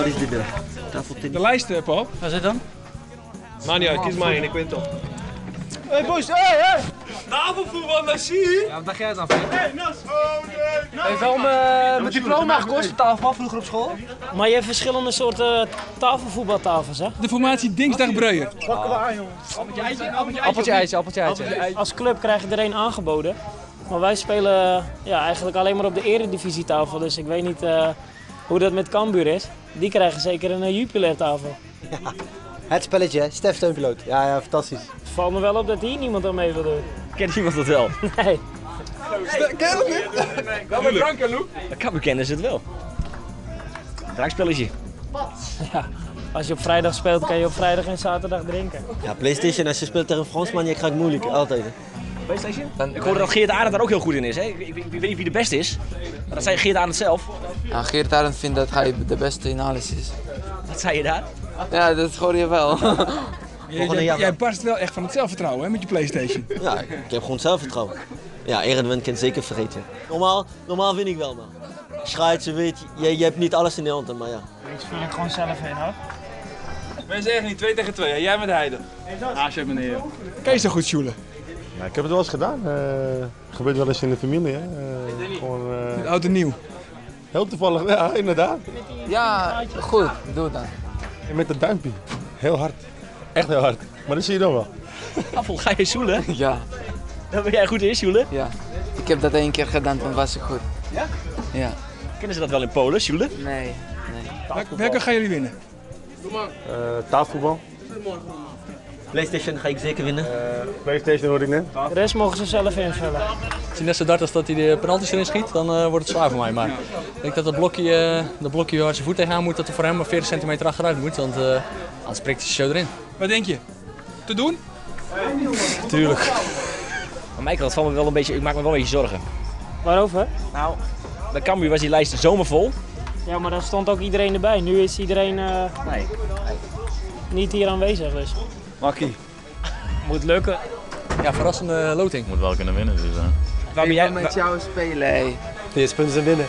Wat is dit dan? Tafeltennis. De lijst, Paul. Waar zit dan? Maakt niet uit, kies maar één, ik win toch. Hey boys, hey, hey! Tafelvoetbal, Nassi! Ja, wat dacht jij dan, Fred? Hey, Nas! Heeft wel mijn diploma gekost op tafel vroeger op school. Maar je hebt verschillende soorten tafelvoetbaltafels, hè? De formatie Dinsdag Breuer. Appeltje, eitje, appeltje, eitje. Als club krijg je er één aangeboden. Maar wij spelen ja, eigenlijk alleen maar op de eredivisietafel. Dus ik weet niet hoe dat met Cambuur is. Die krijgen zeker een Jupiler tafel. Het spelletje, hè? Stef Steunpiloot. Ja, ja, fantastisch. Het valt me wel op dat hier niemand aan mee wil doen. Kent iemand dat wel? Nee. Ken je hem niet? Wel met drank en Loek. Bij Cambuur kennen ze het wel. Drankspelletje. Ja. Als je op vrijdag speelt, kan je op vrijdag en zaterdag drinken. Ja, PlayStation, als je speelt tegen een Fransman, je krijgt moeilijk, altijd. hè. PlayStation? Ik hoorde dat Geert Arend daar ook heel goed in is. Hè? Ik weet niet wie de beste is, maar dat zei Geert Arend zelf. Ja, Geert Arend vindt dat hij de beste in alles is. Wat zei je daar? Ja, dat hoor je wel. Volgende jaar Jij barst wel echt van het zelfvertrouwen hè, met je PlayStation. Ja, ik heb gewoon zelfvertrouwen. Ja, Eredivisie kan zeker vergeten. Normaal, normaal win ik wel, maar. Scheids, je weet, je hebt niet alles in de hand, maar ja. Deze vul ik gewoon zelf in, hoor. Mensen echt niet, 2 tegen 2. Jij met Heide. Ah, meneer. Kan je zo goed sjoelen? Ja, ik heb het wel eens gedaan. Gebeurt wel eens in de familie. Hè. Gewoon, Met oud en nieuw. heel toevallig, ja, inderdaad. Ja, goed, doe dan. En met dat duimpje. Heel hard. Echt heel hard. Maar dat zie je dan wel. Appel, ga je sjoelen? Ja, Daar ben jij goed in, sjoelen? ja. Ik heb dat één keer gedaan, toen was ik goed. Ja? Ja. Kennen ze dat wel in Polen, sjoelen? Nee, nee. Welke gaan jullie winnen? Tafelvoetbal. PlayStation ga ik zeker winnen. PlayStation hoorde ik net. De rest mogen ze zelf invullen. Als hij net zo dart als dat hij de penalties erin schiet, dan wordt het zwaar voor mij. Maar ik denk dat dat blokje waar zijn voet tegenaan moet, dat er voor hem maar 40 centimeter achteruit moet. Want anders prikt hij zo erin. Wat denk je? Te doen? Tuurlijk. Maar Michael, dat valt me wel een beetje, ik maak me wel een beetje zorgen. Waarover? Nou, bij Cambuur was die lijst zomervol. Ja, maar daar stond ook iedereen erbij. Nu is iedereen Nee. niet hier aanwezig, dus. Makkie. Moet lukken. Ja, verrassende loting. Moet wel kunnen winnen, dus. Waar ben Ik jij, wil met jou spelen, hé. De eerste punten zijn binnen.